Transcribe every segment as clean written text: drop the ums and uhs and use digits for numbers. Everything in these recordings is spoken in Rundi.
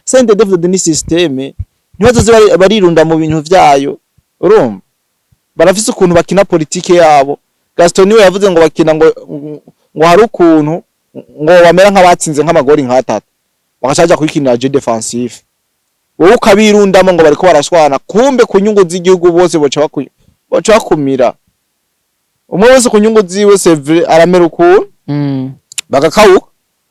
CNDD-FDD ni système, ntibazoze barirunda mu bintu vyayo. Urumva barafise ukuntu bakina politike yabo. Gaston niwe yavuze ngo bakina ngo hari ukuntu ngo bamera nk'abatsinze nk'amagori nk'atatu, bagaca kwikinira jeu défensif, wowe ukabirundamo ngo bariko barashwana, kumbe ku nyungu z'igihugu bose boca bakumira, umwe wese ku nyungu ziwe. C'est vrai, aramera ukuntu bagakawuka,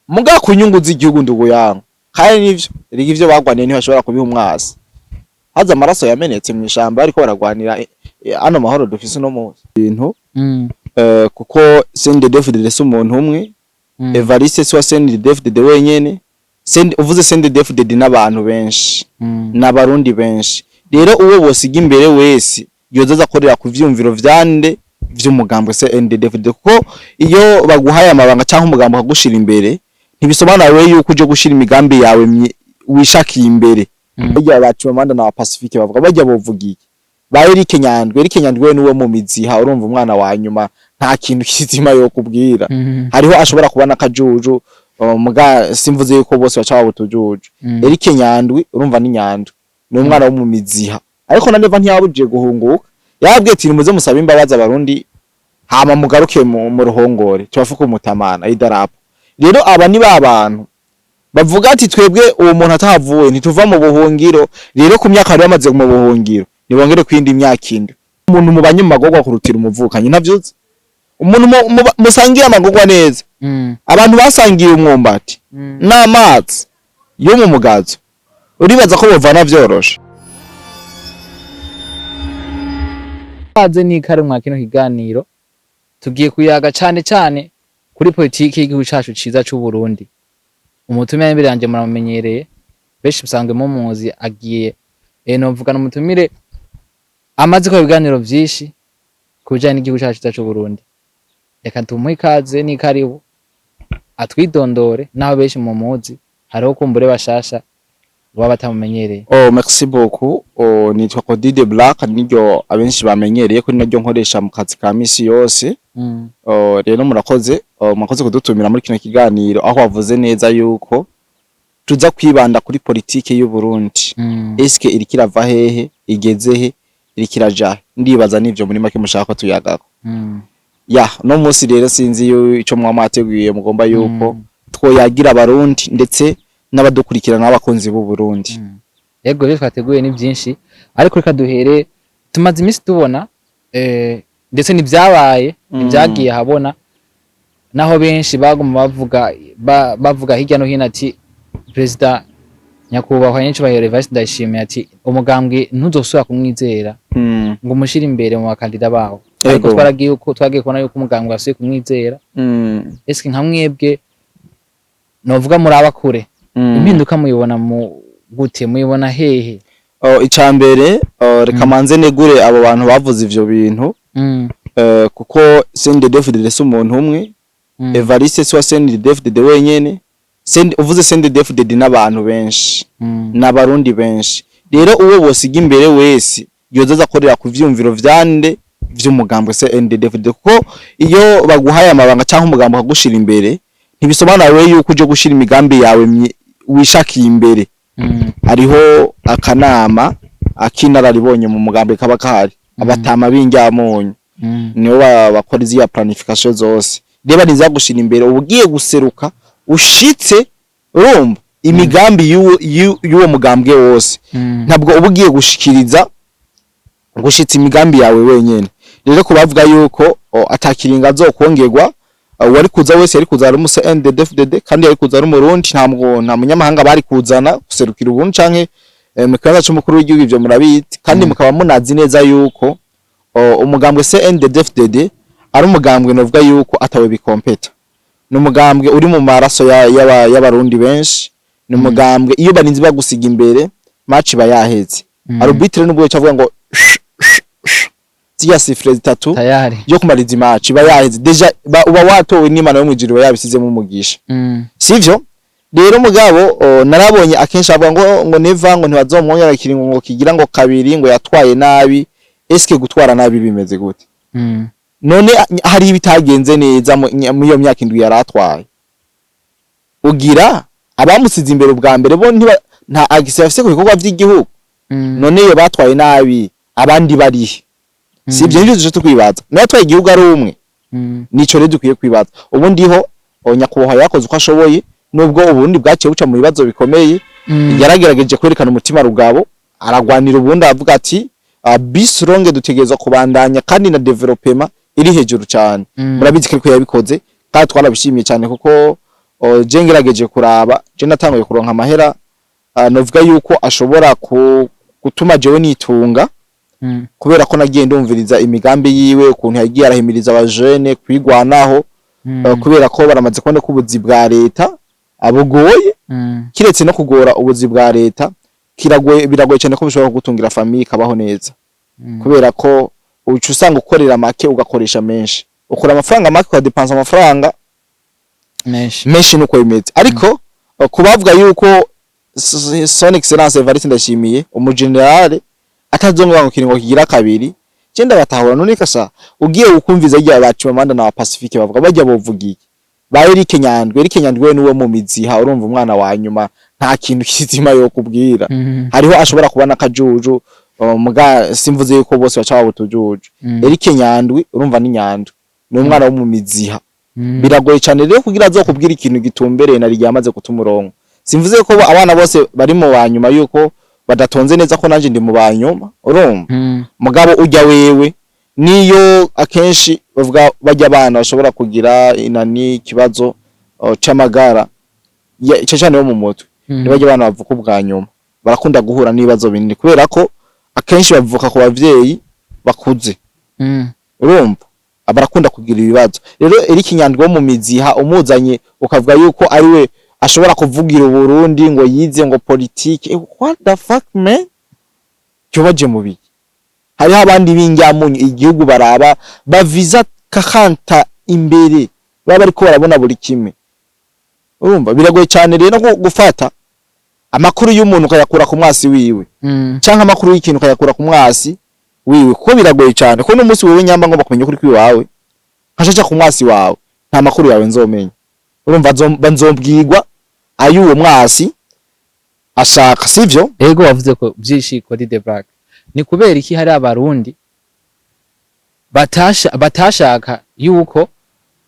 muga ku nyungu z'igihugu, ndugu yangu. Kandi nivyo erega, ivyo bagwaniye ntibashobora kubiha umwasi. Haza amaraso yamenetse mw'ishamba ariko baragwanira ano mahoro dufise uno munsi, ibintu kuko CNDD-FDD si umuntu umwe. Evariste si wa CNDD-FDD wenyene. Uvuze CNDD-FDD n'abantu benshi, n'abarundi benshi. Rero uwo bosiga imbere wese yoza akorera ku vyumviro vyande? Vy'umugambwe CNDD-FDD. Kuko iyo baguhaye amabanga cyangwa umugambwe akagushira imbere, ntibisobanura wewe yuko uje gushira imigambi yawe wishakiye imbere. Barya ba Chimamanda na Pacifique bavuga, barya bovuga iki? Ba Eric Nyandwi, Eric Nyandwi we niwe mu miziha. Urumva umwana wa nyuma nta kintu kizima yo kubwira. Hariho ashobora kuba n'akajuju, muga simvuze yuko bose baca baba utujuju. Eric Nyandwi, urumva ni Nyandwi, ni umwana wo mu miziha, ariko na Neva ntiyabujije guhunguka. Yababwiye ati: "Nimuze musabe imbabazi abarundi, hama mugaruke mu ruhongore, tubafuke umutamana idarapo." Rero aba ni ba bantu bavuga ati: "Twebwe uwo muntu atahavuye ntituva mu buhungiro." Rero ku myaka bari bamaze mu buhungiro, nibongere kwindi myaka 7. Umuntu mubanye mu magorwa kurutira umuvukanyi, ntavyuzi? Umuntu musangiye amagorwa neza, abantu basangiye umwumbati n'amazi yo mu mugazo, uribaza ko bovana vyoroshe? Kaze n'ikare mwa kino kiganiro, tugiye kuyaga cane cane kuri politiki y'igihugu cacu ciza c'u Burundi. Umutumire imbere yanje muramumenyereye, benshi musanzwe mumuzi, agiye novugana umutumire amaze gukora ibiganiro vyinshi ku bijanye n'igihugu cacu ciza c'u Burundi. Reka tumuhe ikaze n'ikaribu, atwidondore, naho benshi mumuzi, hariho kumbure bashasha baba batamumenyereye. Oh, merci beaucoup. Oh, nitwa Cody Black, niryo abenshi bamenyereye ko naryo nkoresha mu kazi ka misi yose. Oh, rero murakoze. Oh, murakoze kudutumira muri kino kiganiro, aho wavuze neza yuko tuza kwibanda kuri politike y'u Burundi. Eske iriko irava hehe, igeze he, iriko iraja he? Ndibaza nivyo muri make mushaka ko tuyagako. Ya, no munsi rero sinzi ico mwa mwateguye, mugomba yuko twoyagira abarundi ndetse n'abadukurikirana n'abakunzi b'u Burundi. Yego, ibyo twateguye ni byinshi, ariko reka duhere. Tumaze iminsi tubona ndetse n'ibyabaye, ibyagiye ahabona, naho benshi baguma bavuga bavuga hirya no hino ati perezida nyakubahwa nyicubahiro Evariste Ndayishimiye ati umugambwe ntuzosubira kumwizera ngo umushire imbere mu bakandida bawo, ariko twaragiye uko twagiye kubona yuko umugambwe wasubiye kumwizera. Eske nka mwebwe novuga muraba kure, impinduka muyibona mu gute? Muyibona hehe? Oh, icambere, oh, reka manze negure abo bantu bavuze ivyo bintu, kuko CNDD-FDD si umuntu umwe. Evariste si wa CNDD-FDD wenyene. Uvuze CNDD-FDD n'abantu benshi, n'abarundi benshi. Rero uwo bosiga imbere wese yoza akorera ku vyumviro vyande? Vy'umugambwe CNDD-FDD. Kuko iyo baguhaye amabanga cyangwa umugambwe akagushira imbere, ntibisobanura wewe yuko uje gushira imigambi yawe wishakiye imbere. Hariho akanama akinararibonye mu mugambi kaba kahari, abatama b'injyamunyu, nibo bakora iziya planification zose. Reba, nizagushira imbere, uba ugiye guseruka ushitse, urumva imigambi y'uwo mugambwe wose. Ntabwo uba ugiye gushikiriza gushitsa imigambi yawe wenyene. Rero kubavuga yuko atakiringa azokongerwa, uwari kuza wese yari kuza ari umu CNDD-FDD, kandi yari kuza ari umurundi, nta munyamahanga bari kuzana guserukira Uburundi canke mu kibanza c'umukuru w'igihugu. Ivyo murabizi, kandi mukaba munazi neza yuko umugambwe CNDD-FDD ari umugambwe novuga yuko atawe bikompeta. Ni umugambwe uri mu maraso y'abarundi benshi. Ni umugambwe iyo barinze bagusiga imbere, match iba yaheze. Arbitre nubwo yaca avuga ngo zirya sifflets zitatu Tayari. yo kumariza, match iba yaheze déjà, uba watowe n'Imana yo mwijuru, iba yabisizemo umugisha. Sivyo rero? Mugabo narabonye akenshi avuga ngo Neva ngo ntibazomwongera ikiringo ngo kigira ngo kabiri, ngo yatwaye nabi. Eske gutwara nabi bimeze gute? None hari ibitagenze neza mu iyo myaka 7 yaratwaye? Ugira abamusize imbere ubwa mbere bo nta accès bafise ku bikorwa vy'igihugu. None iyo batwaye nabi, abandi barihe? Si ibyo nivyo tuje kwibaza? Niba igihugu ari umwe, nico rero dukwiye kwibaza. Ubundi ho nyakubahwa yakoze uko ashoboye, nubwo ubundi bwaciye buca mu bibazo bikomeye. Yaragerageje kwerekana umutima rugabo, aragwanira ubundi, avuga ati be strong, dutegerezwa kubandanya kandi na développement iri hejuru cyane. Murabizi ko ariko yabikoze, kandi twarabishimiye cyane, kuko je ngerageje kuraba, je natanguye kuronka amahera, novuga yuko ashobora gutuma jewe nitunga, kubera ko nagiye ndumviriza imigambi yiwe, ukuntu yagiye arahimiriza abajene kwigwanaho, kubera ko baramaze kubona ko ubuzi bwa leta abugoye. Kiretse no kugora, ubuzi bwa leta kiragoye, biragoye cyane ko bishobora kugutungira famille ikabaho neza, kubera ko uca usanga ukorera make ugakoresha menshi, ukora amafaranga make ukadepansa amafaranga menshi. Menshi, nuko bimeze. Ariko kubavuga yuko Son Excellence Evariste Ndashimiye, umugenerale, atazongera ngo kiringo kigira kabiri, je ndabatahura. None kasa ugiye ukumviza rya bacu Amanda na Pacifique bavuga, bajya bovuga iki? Ba Eric Nyandwi, Eric Nyandwi we niwe mu miziha, urumva umwana wa nyuma nta kintu kizima yo kubwira. Hariho ashobora kuba n'akajuju, muga simvuze yuko bose baca baba utujuju. Eric Nyandwi, urumva ni Nyandwi, ni umwana wo mu miziha. Biragoye cyane rero kugira azokubwira ikintu gitumbereye na ryamaze guta umurongo. Simvuze ko abana bose bari mu banyuma yuko badatonze neza, ko nanje ndi mu banyuma, urumva. Mugabo ujya wewe niyo akenshi bavuga bajya abana bashobora kugira inani, ikibazo c'amagara cyane yo mu mutwe. Nibajya abana bavuka ubwa nyuma barakunda guhura n'ibibazo binini, kubera ko akenshi bavuka ku bavyeyi bakuze. Urumva barakunda kugira ibibazo. Rero Eric Nyandwi wo mu miziha, umuzanye ukavuga yuko ari we ashobora kuvugira Uburundi, ngo yize ngo politike, what the fuck man, cyobaje mu biki? Hariho abandi b'injyamunyu igihugu baraba baviza kakanta imbere, baba bariko barabona buri kimwe. Urumva biragoye cyane rero gufata amakuru y'umuntu ukayakura ku mwasi wiwe, canke amakuru y'ikintu ukayakura ku mwasi wiwe, kuko biragoye cyane ko n'umunsi wewe nyamba ngomba kumenya ukuri kwiwawe, nkacaca ku mwasi wawe, nta makuru yawe nzomenya. Urumva nzobwirwa ay'uwo mwasi ashaka, sivyo? Ego, wavuze ko byinshi kuri The Black. Ni kubera iki hari abarundi batashaka yuko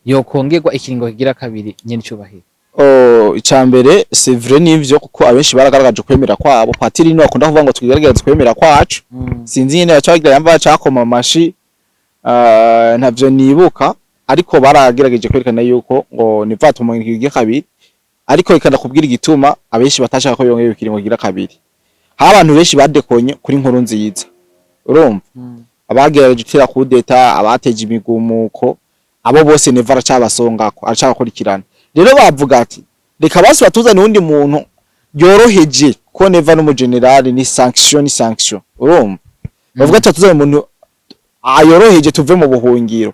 yokongerwa ikiringo kigira kabiri nyene icubahiro? Oh, icambere, c'est vrai, nivyo, kuko abenshi baragaragaje kwemera kwabo. Patiri ni bakunda kuvuga ngo twigaragaze kwemera kwacu. Sinzi nyene baca bagira yamba bacakoma amashi, ntavyo nibuka, ariko baragerageje kwerekana yuko ngo nivatuma kigira kabiri. Ariko reka ndakubwira igituma abenshi batashaka ko yongera ikiringo kigira kabiri. Hari abantu benshi badekonye kuri nkuru nziza, urumva, abagerageje gutera kudeta, abateje imigumuko, abo bose Neva aracabasongako, aracabakurikirana. Rero bavuga ati reka basi batuzane uwundi muntu yoroheje, ko Neva n'umugenerali, ni sanction, ni sanction. Urumva bavuga ati batuzane umuntu ayoroheje tuve mu buhungiro,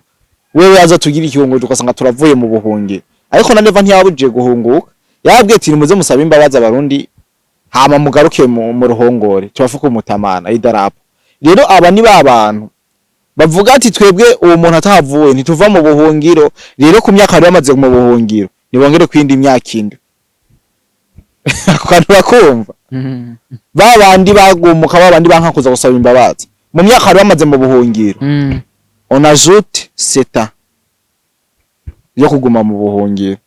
wewe aza tugira ikihungo, tugasanga turavuye mu buhungiro. Ariko na Neva ntiyabujije guhunguka, yababwiye ati nimuze musabe imbabazi abarundi, hama mugaruke mu ruhongore, tubafuke umutamana idarapo. Rero aba ni ba bantu bavuga ati twebwe uwo muntu atahavuye ntituva mu buhungiro. Rero ku myaka bari bamaze mu buhungiro, nibongere kwindi myaka 7. Ako kantu urakumva? Ba bandi bagumuka, ba bandi banka kuza gusaba imbabazi, mu myaka bari bamaze mu buhungiro, on ajoute 7 ans yo kuguma mu buhungiro.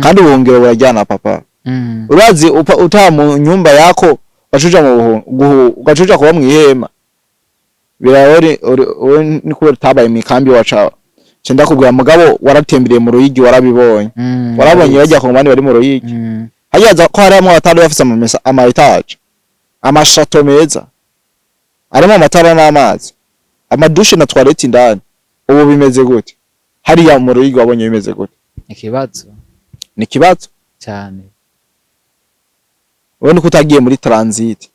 Kandi ubuhungiro burajyana, papa. Urazi utaha mu nyumba yako, ugacuja mu ugacuja kuba mw'ihema, birabori wowe ni kubera utabaye mw'ikambi. Waca nca ndakubwira, mugabo waratembereye mu Ruyigi, warabibonye. Warabonye bajya ku bandi bari mu Ruyigi. Hayaza ko harimwo abatari bafise amamesa, ama étages, ama châteaux meza arimo amatara n'amazi, ama douches na toilette indani. Ubu bimeze gute hariya mu Ruyigi? Wabonye bimeze gute? Ikibazo. Ni ikibazo. Cyane. Ubona ko utagiye muri transit,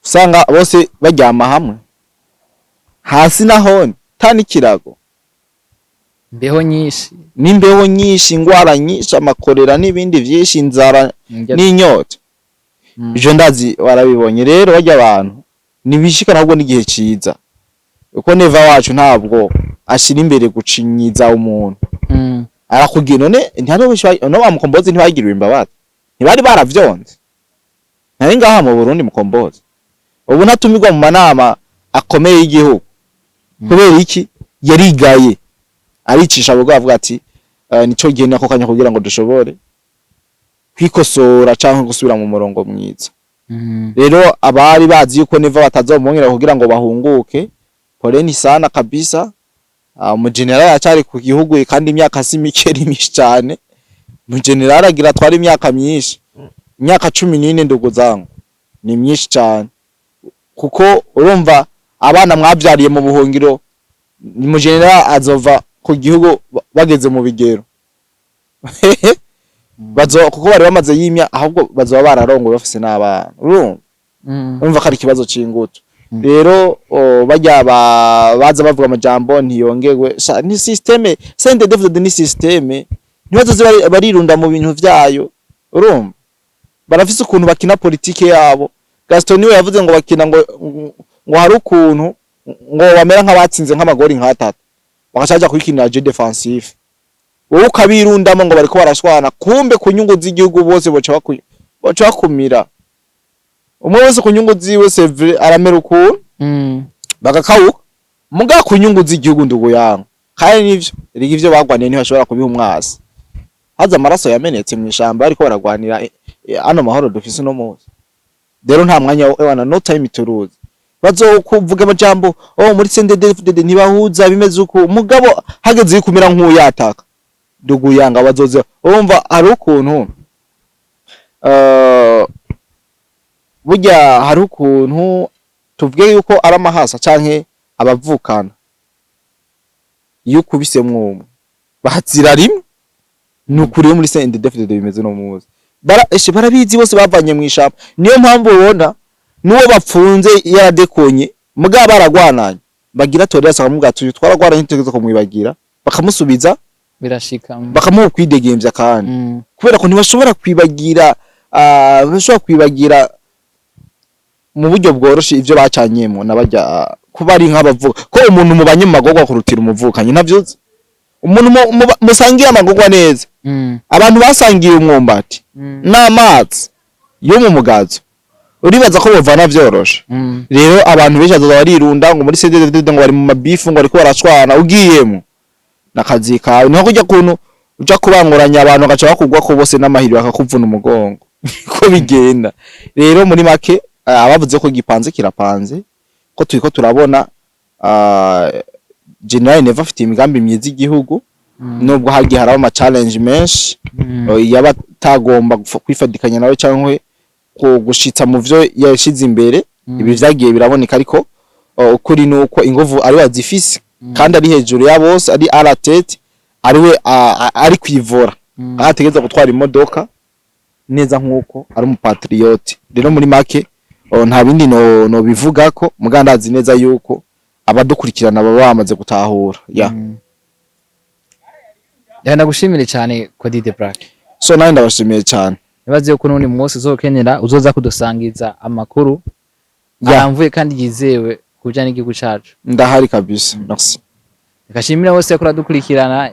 usanga bose baryama hamwe hasi, nahone ta n'ikirago. Imbeho nyinshi. N'imbeho nyinshi, ingwara nyinshi, amakorera n'ibindi vyinshi, inzara n'inyota. Ivyo ndazi warabibonye. Rero barya abantu ntibishikana, ahubwo n'igihe ciza, kuko Neva wacu ntabwo ashira imbere gucinyiza umuntu. Arakubwira none ntihariho benshi no ba Mukombozi ntibagiriwe imbabazi, ntibari baravyonze. Nari ngaha mu Burundi mukombozi. Ubu ntatumirwa mu manama akomeye y'igihugu. Kubera iki? Yarigaye, aricisha bugufi, avuga ati nico gihe, nako kanya kugira ngo dushobore kwikosora canke gusubira mu murongo mwiza. Rero abari bazi yuko Neva batazomwongera kugira ngo bahunguke, poleni sana kabisa. Umugeneral acari ku gihugu, kandi imyaka si mike, ni myinshi cane. Umugeneral agira atwara imyaka myinshi, imyaka 14, ndugu zangu, ni myinshi cane, kuko urumva abana mwavyariye mu buhungiro, umugeneral azova ku gihugu bageze mu bigero bazo, kuko bari bamaze yimya, ahubwo bazoba bararongoye, bafise n'abana, urumva. Urumva ko ari ikibazo c'ingutu. Rero barya baza bavuga amajambo ntiyongerwe. Ni système CNDD-FDD, ni système, ntibazoze barirunda mu bintu vyayo. Urumva barafise ukuntu bakina politike yabo. Gaston niwe yavuze ngo bakina ngo hari ukuntu ngo bamera nk'abatsinze nk'amagori nk'atatu, bagaca baja kwikinira jeu défensif, wowe ukabirundamo ngo bariko barashwana, kumbe ku nyungu z'igihugu bose boca bakumira, umwe wese ku nyungu ziwe. C'est vrai, aramera ukuntu bagakawuka, muga ku nyungu z'igihugu, ndugu yangu. Kandi nivyo erega, ivyo bagwaniye ntibashobora kubiha umwasi. Haza amaraso yamenetse mw'ishamba ariko baragwanira ano mahoro dufise uno munsi. Rero nta mwanya wana, no time to lose. Bazokuvuga amajambo, oh, muri CNDD-FDD ntibahuza, bimeze uko, mugabo hageze yukumira nk'uyataka, ndugu yanga, bazoze. Urumva hari ukuntu burya hari ukuntu tuvuge yuko ari amahasa canke abavukana, iyo ukubisemwo umwe bahazira rimwe. Ni ukuri, muri CNDD-FDD bimeze no muzi. Eshe barabizi bose bavanye mw'ishamba. Niyo mpamvu ubona n'uwo bapfunze yaradekonye, mugabo baragwananye, bagira torera, bakamubwira ati uyu twaragwananye, ntitutegerezwa kumwibagira, bakamusubiza. Birashika. Bakamuha ukwidegemvya. Kandi kubera ko ntibashobora kwibagira, bashobora kwibagira mu buryo bworoshe ivyo bacanyemwo n'abarya kuba ari nk'abavuga ko umuntu mubanye mu magorwa kurutira umuvukanyi. Ntavyuzi umuntu musangiye amagorwa neza, abantu basangiye umwumbati n'amazi yo mu mugazo, uribaza ko bovana vyoroshe? Rero abantu benshi bazoza barirunda ngo muri CNDD-FDD ngo bari mu mabifu, ngo bariko barashwana. Ugiyemo nakazi kawe, niho kujya kuntu uja kubanguranya abantu bagaca bakugwa ko bose n'amahiri, bakakuvuna umugongo, ko bigenda. Rero muri make, abavuze ko gipanze kirapanze, ko turiko turabona General Neva afite imigambi myiza igihugu, nubwo hagiye haraba ama challenge menshi, yaba atagomba kwifadikanya nawe cyangwa gushitsa mu vyo yashize imbere. Ibi vyagiye biraboneka, ariko ukuri nuko inguvu ari azifise, kandi ari hejuru ya bose, ari à la tête, ari we ari kwivora, aho ategerezwa gutwara imodoka neza nkuko ari umupatriote. Rero muri make, nta bindi no bivugako, muga ndazi neza yuko abadukurikirana baba bamaze gutahura ya. Reka ndagushimire cyane, Cody the Black. So nawe ndabashimiye cyane. Nibaze yuko n'undi munsi uzokenera uzoza kudusangiza amakuru aramvuye kandi yizewe ku bijanye n'igihugu cacu. Ndahari kabisa, merci. Reka shimire bose ko uradukurikirana.